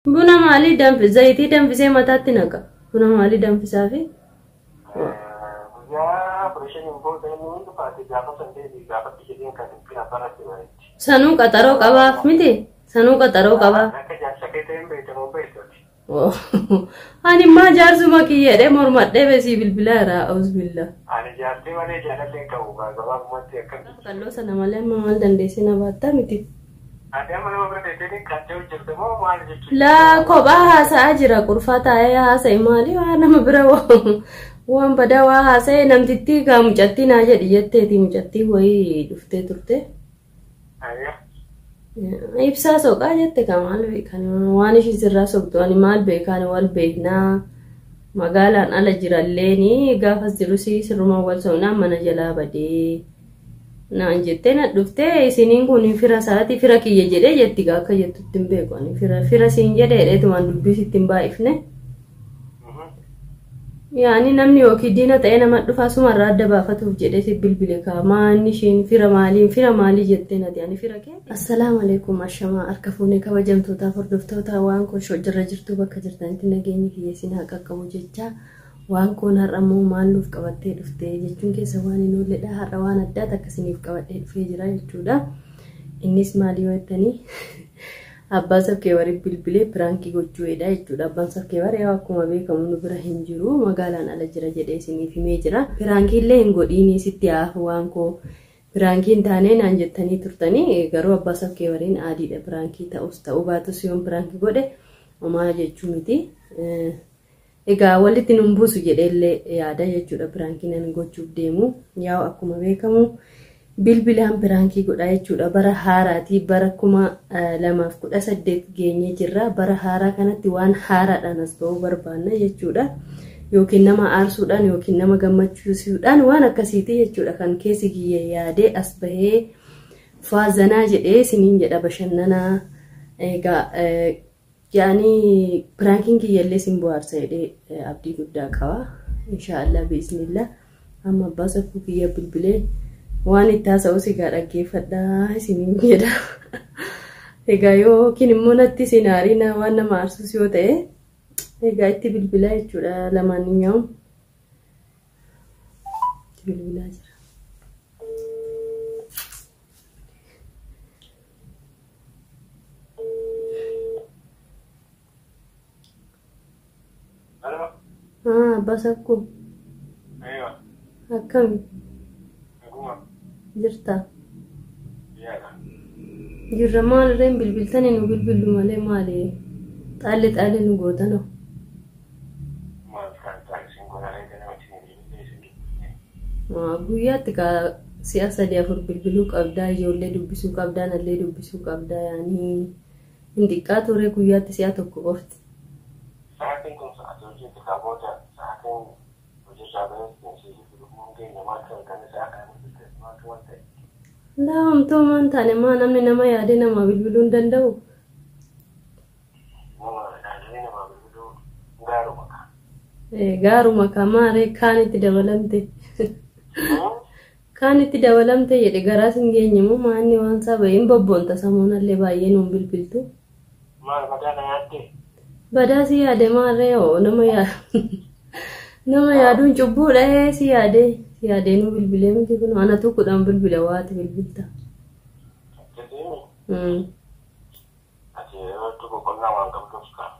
Buna maalii danfi zayitii danfisee mataatti naqa. Buna maalii danfisaafi? Guyyaa 15n booda inni ni dhufaati gaafa san deebii gaafatti jedheen kan bira baratti bareetti. Sanuu qaxaroo qabaaf miti? Sanuu qaxaroo qabaaf. Akka jaarsa kee ta'een beekta moo beektuuti? Ani immaa jaarsuma kiyya jedhee mormadhee besii bilbilaa jira auzubillah. Ani jaartii malee jaalallee hin qabu gabaabumatti akkam. Qalloo sana malee amma maal dandeessee na baattaa miti? Ati amma nama bira teessee qaccee hojjette moo maal jechuudha? Laa kophaa haasa'aa jira qurfaa taa'ee haasa'e maali waa nama bira waan badaa waa haasa'e namtittii gaa mucattii naa jedhi jetteeti mucattii wayii dhuftee turte. Ibsaa soqaa jette ka maal beekan waan ishii sirraa soqtu ani maal beekaan wal beeknaa magaalaan ala jiralleeni gaafas jirus sirrumaan wal soqnaa mana jalaa badee. Naan jettee na dhuftee isiniin kun fira isaati fira kiyya jedhee jetti gaa akka jettutti hin beeku ani fira fira siin jedhee jedheetumaan dubbii sitti hin baay'ifne. Yaani namni yookiin diina ta'ee nama dhufaa sumarraa adda baafatuuf jedhee si bilbile kaa maanni ishiin fira maaliin fira maalii jettee nati ani fira kee. Assalaamu alaikum ashamaa harka fuunee kabajamtootaaf hordoftoota waan kun jirra jirtuu bakka jirtanitti nageenyi kiyya isin haa qaqqabu jechaa. Waan koon har'a immoo maal nuuf qabattee dhufte jechuun keessa waan hin oolledha. Har'a waan addaa takka isiniif qabadhee dhufee jira jechuudha. Innis maal yoo jettanii abbaa sabkeewarii bilbilee piraankii gochuudha jechuudha. Abbaan sabkeewarii yaa akkuma beekamu nu bira hin jiru magaalaan ala jira jedhee isiniif himee jira. Piraankii illee hin godhiinii sitti haafu waan koo piraankii hin taanee naan jettanii turtanii garuu abbaa sabkeewariin aadiidha piraankii ta'us ta'uu baatus yoon piraankii godhe homaa jechuu miti. Egaa walitti nun buusu jedheellee yaada jechuudha piraankiin ani gochuuf deemu. Yaa'u akkuma beekamu bilbilaan piraankii godha jechuudha. Bara haaraatii bara 2018 geenyee jirra. Bara haaraa kanatti waan haaraadhaan as ba'uu barbaanna jechuudha. Yookiin nama aarsuudhaan yookiin nama gammachiisuudhaan waan akkasiiti jechuudha. Kan keessi kiyya yaadee as bahee faazanaa jedhee isiniin jedha bashannanaa. Egaa Yaani piraankiin kiyyallee sin bohaarsa jedhee abdii guddaa qaba. Inshaallah biiznillah. Amma abbaa saffuu kiyya bilbilee waan itti haasa'us egaa dhaggeeffadhaa isiniin jedha. Egaa yookiin immoo natti isin aariina waan nama aarsus yoo ta'e egaa itti bilbilaa jechuudha lamaan hin nyaa'u. Itti bilbilaa jira. Alo. Ah, abbaa sakkuu Eewa. akkami Naguma. jirta? Yaadha. Jirra maal irreen bilbiltanii nu bilbillu malee maali? Xaalli xaalli nu gootanoo. Maal kan taasisin godhalee ganama isin bilbilee isin dubbisne. Guyyaatti kaa si'a sadii afur bilbiluu qabdaa ijoollee dubbisuu qabdaa nallee dubbisuu qabdaa yaanii hin xiqqaa ture guyyaatti si'a tokko qofti. Sa'aatiin kun sa'aatii hojiiti kaa booda sa'aatiin hojiirraa bahee si bilbiluun keenya maaltu argame sa'a kana bilbiltee maaltu waan ta'e. Laa homtuu maan taane maa namni nama yaadee namaa bilbiluu hin danda'u. Nama yaadanii namaa bilbiluu gaaruma kaa. Gaaruma kaa maaree kaan itti dabalamte. Kaan itti dabalamte jedhe garaas hin geenye moo maanni waan isaa ba'e hin bobboonta samoonallee baay'ee nuun bilbiltu. Maal badaa na yaaddee? Badaa si yaade maarree hoo nama yaa nama yaaduun cubbuudha ee si yaadee si yaadee nuu bilbilee miti kun anatu kudhan bilbila waati bilbilta. Akkasiin ati yeroo hedduu boqonnaa waan qabduuf kaa.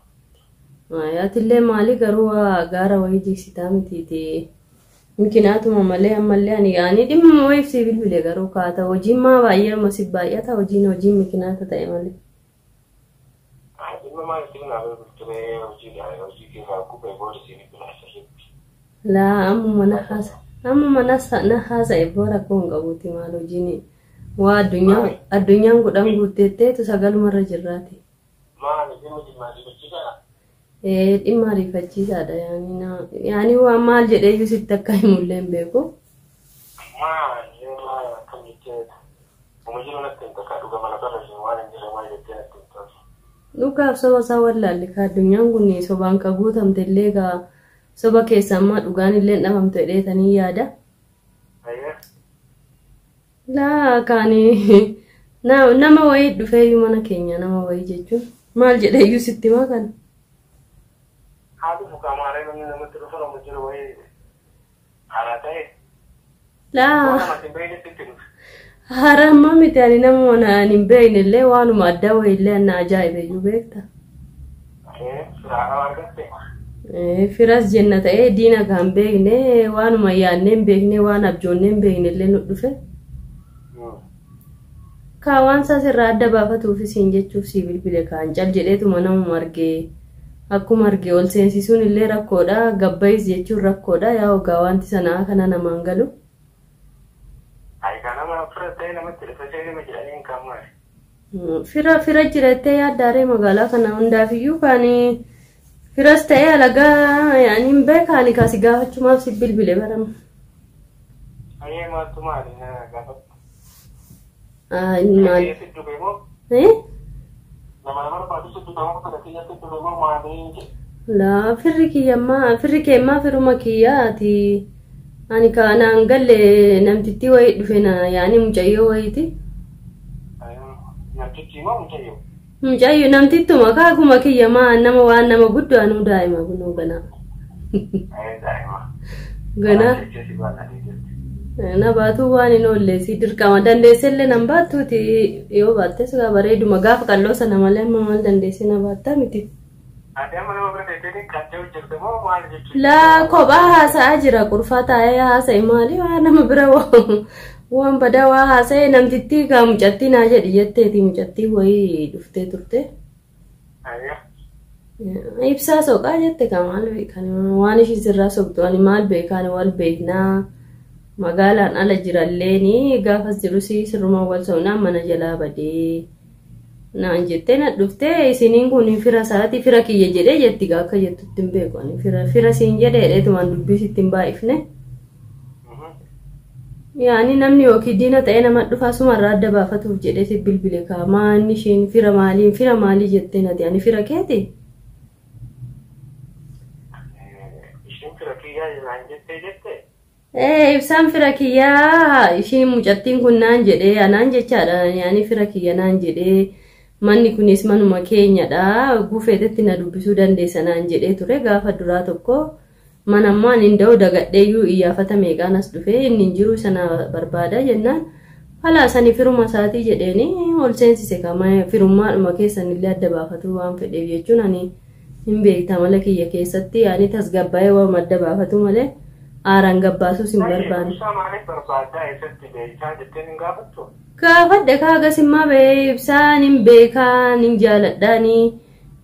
Atillee maali garuu waa gaara wayii jigsitaa mitiiti. Mikinaatuma malee ammallee ani ani dhimma wayiif si bilbile garuu kaata hojiin maa baay'ee amma si baay'ata hojiin hojiin mikinaata ta'e malee. Dhimma maaliif naa bilbilturee hojiidha hojii keessaa gubee booda si bilbilaa sirriitti. Laa ammuma na haasa ammuma na haasa'e boo rakkoo hin qabuuti maal hojiin waa addunyaa addunyaan kudhan guutteetteetu sagalumarra jirraati. Maali dhimma dhimma ariifachiisaadha? Ee dhimma ariifachiisaadha yaani na yaani waan maal jedheeyyuu sitti akka himullee hin beeku. Maali maal akkam jettee uma jiru natti hin takka dhuga mana barra jiru waan hin jirre maal jettee natti hin tolu. Dhugaaf soba isaa wallaalle ka addunyaan kun sobaan ka guutamte illee gaa soba keessa ammaa dhugaan illee hin dhabamtu jedheetanii yaada. Ayyee. Laa kaani nama wayii dhufeeyyuu mana keenya nama wayii jechuun Maal jedhee iyyuu sitti himaa kana. Haa dhufu qaamaalee namni namatti dhufu nama jiru wayii haaraa ta'e. Laa. Waan namatti hin beeknetti itti dhufe. Harammaa miti ani nama ani hin beekne illee waanuma addaa wayii illee na ajaa'ibe iyyuu beekta. Fira haaraa argatte. Firas jenna ta'ee diina kan beekne waanuma yaadnee hin beekne waan abjoonnee hin beekne illee nu dhufe. Kaa waan isaas irraa adda baafatuuf siin jechuuf si bilbile kaan cal jedheetuma namuma argee akkuma argee ol seensisuun illee rakkoodha gabbayis jechuun rakkoodha yaa ogaa wanti sanaa kana namaan galu. Ayi kan nama fira ta'e namatti dhufe seenuma jedhanii hin qaamaale. Fira fira jirattee yaaddaaree magaalaa kana hundaafiyyuu kan firas ta'ee alagaa yaani hin beekaani kaasi gaafachumaaf si bilbile barama. Ayyee maaltu maali na gaafatu. Maal? Sitti dhufe moo nama nama barbaadu sitti dhufe moo fira kiyyatti dhufe moo maalii jedhe. Laa firri kiyyammaa firri keemmaa firuma kiyyaati. Ani kanaan galle namtittii wayii dhufe na yaani mucayyoo wayiiti. Namtichi moo mucayyoo? Mucayyoo namtittuma kaakuma kiyyamaa nama waan nama guddoo anuu daa'ima kunoo ganaa. Daa'ima. Ganaa. Jechi baatanii jirti. Na baatuu waan hin oolle si dirqama dandeessellee nan baattuuti yoo baattes gaa bareeduma gaafa qalloo sana malee amma maal dandeessee na baattaa miti. Ati amma nama bira teessee qaccee hojjette moo maal jechuudha? Laa kophaa haasa'aa jira qurfaa taa'ee haasa'e maali waa nama bira waan badaa waa haasa'e namtittii gaa mucattii naa jedhi jetteeti mucattii wayii dhuftee turte. Ibsaa soqaa jette ka maal beekan waan ishii sirraa soqtu ani maal beekan wal beeknaa magaalaan ala jiralleeni gaafas jirus sirruma wal soqnaa mana jalaa badee naan jettee na dhuftee isiniin kun fira isaati fira kiyya jedhee jetti gaa akka jettutti hin beeku ani fira fira siin jedhee dheetumaan dubbii sitti hin baay'ifne. Yaani namni yookiin diina ta'ee nama dhufaa sumarraa adda baafatuuf jedhee si bilbile kaa maanni ishiin fira maaliin fira maalii jettee nati ani fira keeti. Ishiin fira kiyyaa naan jettee jette? Ibsaan fira kiyyaa ishiin mucattiin kun naan jedhee anaan jechaadha yaani fira kiyya naan jedhee manni kunis manuma keenyadha gufeetetti na dubbisuu dandeessa naan jedhee ture gaafa duraa tokko mana ammoo ani hin da'u dagadheeyyuu iyyaafata meeqaan as dhufee inni hin jiru sana barbaada jennaan halaa sani firuma isaatii jedheeni ol seensise kama firummaadhuma keessan illee adda baafatu waan fedheef jechuun ani hin beekta mala kiyya keessatti yaani tasgabbaa'ee waan adda baafatu malee aaraan gabbaasus hin barbaanne. Ibsaa maaliif barbaaddaa eessatti beektaa jettee hin gaafattu? Gaafadhe kaagasimmaa ba'ee ibsaan hin beekaan hin jaaladhaani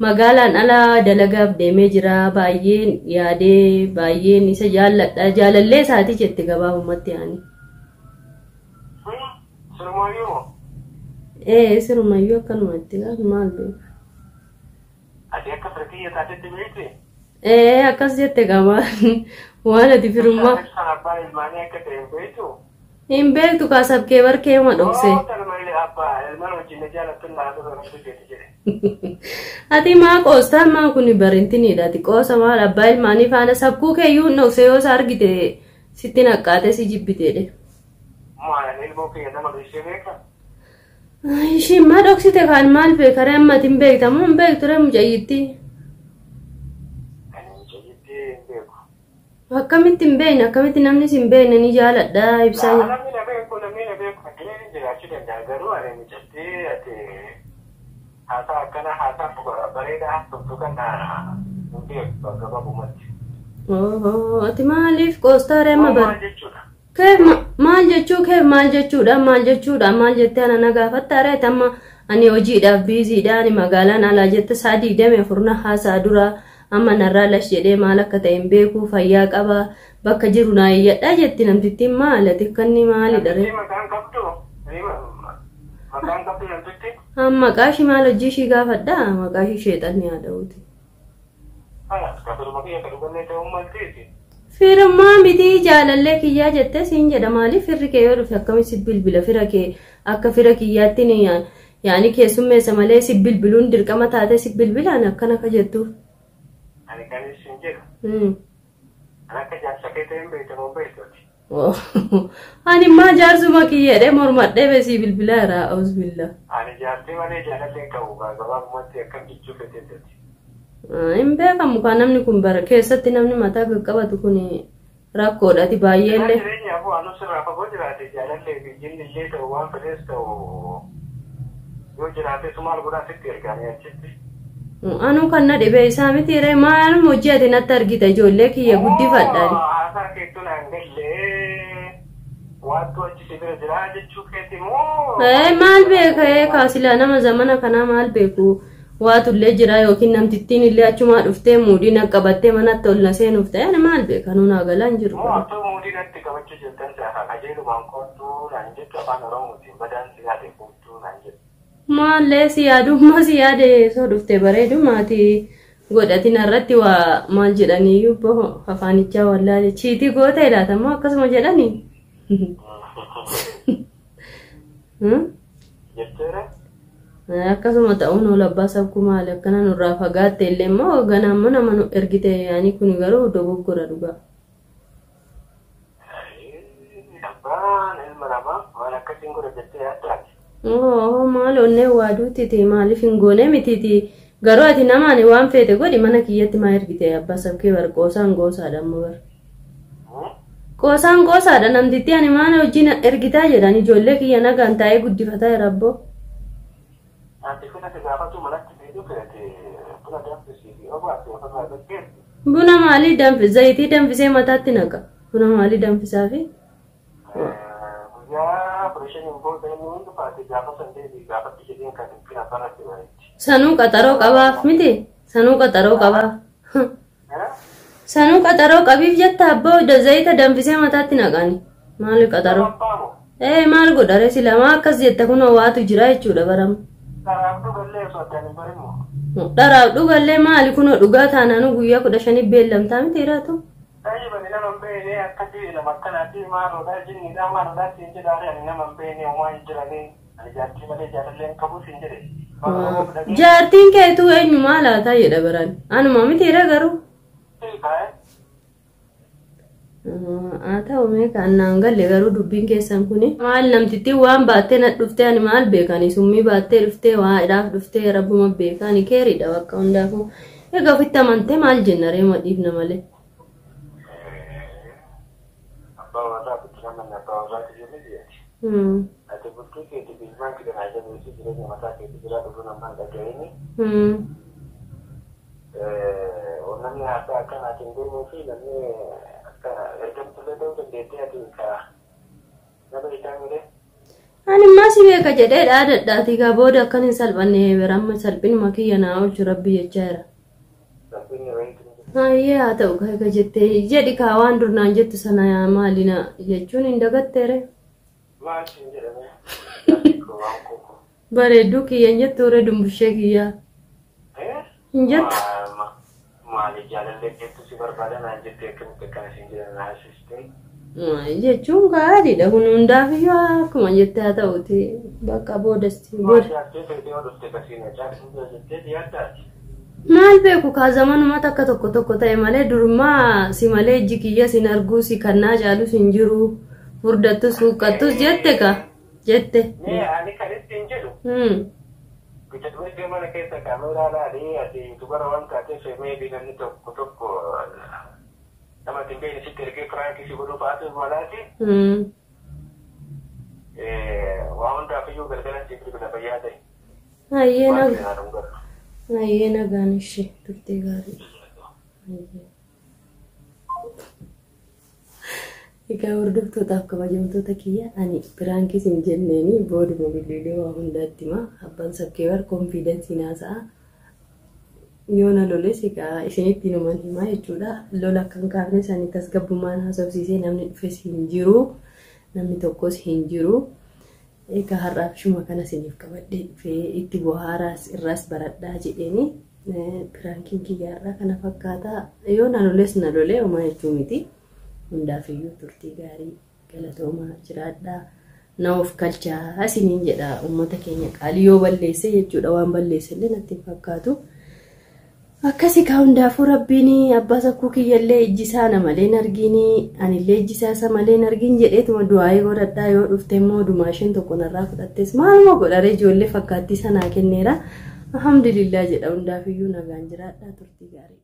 magaalaan ala dalagaaf deemee jira baay'een yaadee baay'een isa jaalladha jaalallee isaati jette gabaabumatti yaani. Sirumayyuu moo? Sirumayyuu akkanumatti gaafa maal beeka. Ati akka fira kiyya taatetti beekti? Akkas jette gama waan ati firummaa. Ibsaan abbaan ilmaanii akka ta'e hin beektu? Hin beektu kaasab kee barkee ma dhokse. Ati maa qoostaan maa kun barintiniidha. Ati qoosa maal abbaa ilmaanii faana sabkuu keeyyuu hin dhokse yoo isa argite sitti naqqaate si jibbiteedhe. Ishiin maa dhoksite kaan maal beeka ree amma ati hin beekta moo hin beektu ree mucayyitti? Akkamitti hin beekne akkamitti namni si hin beekne ni jaaladha ibsaa. Namni na beeku namni na beeku fakkiin jiraachuu danda'a garuu ani mucattii ati haasaa akkana haasaa bareedaa haasoftu kana hin beeku gabaabumatti. Ati maaliif qoostaa ree amma bara? Keef maal jechuu keef maal jechuudha maal jechuudha maal jettee ana na gaafatta ree amma ani hojiidhaaf biiziidha ani magaalaan alaa jette sa'a 24 haasaa dura. Amma narraa lash jedhee maal akka ta'e hin beeku fayyaa qaba bakka jiru naa iyyadhaa jetti namtittiin maal ati akkanni maalidha ree? Maqaan qabdu? Maqaan qabdu namtitti? Maqaa ishii maal hojii ishii gaafadhaa maqaa ishii sheexanni haa dha'uuti. Firummaa miti jaalallee kiyyaa jettee siin jedha maaliif firri kee yoo dhufe akkamitti si bilbila fira kee akka fira kiyyaatti yaani keessummeessa malee si bilbiluun dirqama taatee si bilbilaan akkana akka jettuuf. Ani kan isin jedhu. Ani akka jaarsa kee ta'e hin beektu moo beektuuti? Ani immoo jaarsuma kiyyeedhe mormadhee beesii bilbilaa jira auzubillah. Ani jaartii malee jaalallee hin qabu gabaabumatti akkam jechuu feteetti. Hin beekamu kan namni kun bara keessatti namni mataa qaqqabatu kun rakkoodhaati baay'eellee. Jireenyaaf waan sirraa fagoo jiraate jaalallee fi jinni illee ta'u waan fedhees ta'u yoo jiraates maal godhaa sitti ergaanii achitti. Anuu kan na dhibee isaa miti ree maaluma hojii ati natti argita ijoollee kiyya guddifadhaan. Haasaa keettu naan gallee waantu achi si bira jira jechuu keeti moo. Maal beeka kaasilaa nama zamana kanaa maal beeku waatullee jira yookiin namtittiin illee achumaa dhuftee muudii na qabattee manatti ol na seenuuf ta'e ani maal beeka nuun haa hin jiru. Moo attuu muudii natti qabachuu jirtan ta'a qajeelumaan koottuu naan jettu afaan Oromootiin badaan si yaade koottuu naan jettu. Maallee si yaadummaa si yaade soo dhuftee bareedu maatii godhatin irratti waa maal jedhaniiyyuu boho afaanichaa wallaalee chiitii goota ilaatamoo akkasuma jedhanii. Jetteera? Akkasuma ta'uun ol abbaa sabku maali akkana nurraa fagaatte illee immoo ganaa immoo nama nu ergite yaani kun garuu dogoggora dhugaa. Abbaan ilma namaa waan akkasiin godha jettee yaaddaati. Oo maal onnee waa duutiti maaliif hin goone mitiiti garuu ati namaan waan feete godhi mana kiyyatti maa ergite abbaa sabkee bar qoosaan goosaadha amma bar. Qoosaan goosaadha namtitti ani maana wajjin ergitaa jedhan ijoollee kiyya nagaan taa'ee guddifataa jira abboo. Ati fina si gaafatu manatti fiiduu feete buna danfisii fi obaate ofirraa gaggeessi. Buna maalii danfi zayitii danfisee mataatti naqa buna maalii danfisaa fi. Guyyaa opereeshiniin booda inni hundi faate gaafa san deebii gaafatti jedheen kan fina barratti bareechi. Sanuu qaxaroo qabaaf miti sanuu qaxaroo qabaaf. Sanuu qaxaroo qabiif jetta abboo zayita danfisee mataatti naqani maali qaxaroo. Maal godhare silamaa akkas jetta kunoo waatu jira jechuudha baramu. Dharaaf dhugallee osoo addaan hin barin moo? Dharaaf dhugallee maali kunoo dhugaa taanaanuu guyyaa 15 beellamtaa miti jiraatu. Taa'ee nama hin beekne akkasii nama akkanaati maaloodhaa jinniidhaa maaloodhaa siin jedhaare ani nama hin beekne homaa hin jiranii ani jaartii malee jaalallee hin qabu siin jedhe. Jaartiin keetuu eenyu maal laataa jedha baraan anuma miti jira garuu. Haa ta'u mee kan naan galle garuu dubbiin keessan kuni maal namtittiin waan baattee na dhuftee ani maal beekani summii baattee dhuftee waa'eedhaaf dhuftee rabbuma beekani keeriidha bakka hundaafuu egaa ofitti amantee maal jenna reema dhiifna malee. Abbaa warraa bitti namanni abbaa warraati jirri biyyaati. Ati bultii keetii bilmaan kidhanaa jabeessii jireenya mataa keetii jiraa dhufuu namaan dhaga'ini. Namni haasaa akkanaatiin deemuu fi namni akka ergamtullee ta'uu dandeettee ati ka nama isaa mire. Ani immoo si beeka jedhee dhaadadhaati egaa booda akkan hin salphanne amma salphinuma kiyya naa oolchu rabbi jechaa jira. Salphinni wayiitu. Hayyee haa ta'u egaa jettee jedhi kaa waan durnaan jettu sana maalina jechuun hin dagatteere. Maal siin jedhame? Bareedduu kiyya hin jettuure dumbushee kiyyaa. Hin jettu. Maali jaalallee jettu si barbaada naan jettee akkamitti akkana siin jedhan na haasistee. Jechuun gaariidha kun hundaafiyyuu akkuma jettee haa ta'uti bakka boodasti booda. Jaartee feetee yoo dhufte kasiin jaartii jettee yaaddaati. Maal beeku kaa zamanuma takka tokko tokko ta'e malee durumaa si malee ijji kiyya sin arguu si kannaa caalus hin jiru furdattus huqqattus jette ka jette. Mee ani kan ittiin jedhu. Bita dubartii mana keessa kaameeraa laalee ati dubara waan taateef meebii namni tokko tokko nama ittiin beekne sitti ergee firaankii si godhuu fa'aatu malaati. Waa hundaaf iyyuu galgala siif bilbila fayyaa ta'e. Hayyee nagaa. Hayyee nagaan ishee turtee gaarii. Egaa hordoftootaaf kabajamtoota kiyya ani piraankis hin jenneeni booduma bilbilee waa hundaatti hima abbaan sabkee bar konfiidensiin haasa'a. Yoo na loles egaa isinitti numan himaa jechuudha. Lola akka hin kaafne sanii tasgabbummaan haasofsiisee namni dhufes hin jiru namni tokkos hin jiru. Egaa har'aaf shuma kana isiniif qabadhee dhufee itti bohaaraas irraas baradhaa jedheeni piraankiin kiyya har'aa kana fakkaata. Yoo na loles na lolee homaa jechuu miti. Hundaafiyyuu turtii gaarii galatoomaa jiraadhaa na of kalchaa isiniin jedha uummata keenya qaalii yoo balleesse jechuudha waan balleesse illee natti hin fakkaatu. Akkasi kaa hundaafuu Rabbiin abbaa sakkuu kiyyallee ijji isaa na malee hin argin, anillee ijji isaa isa malee hin argin jedheetuma du'aayii godhadhaa. Yoo dhufte immoo dumaa isheen tokko narraa fudhattes maaluma godharee ijoollee fakkaattii sanaa kenneera. Alhamdulillah jedha, hundaafiyyuu nagaan jiraadhaa, turtii gaarii.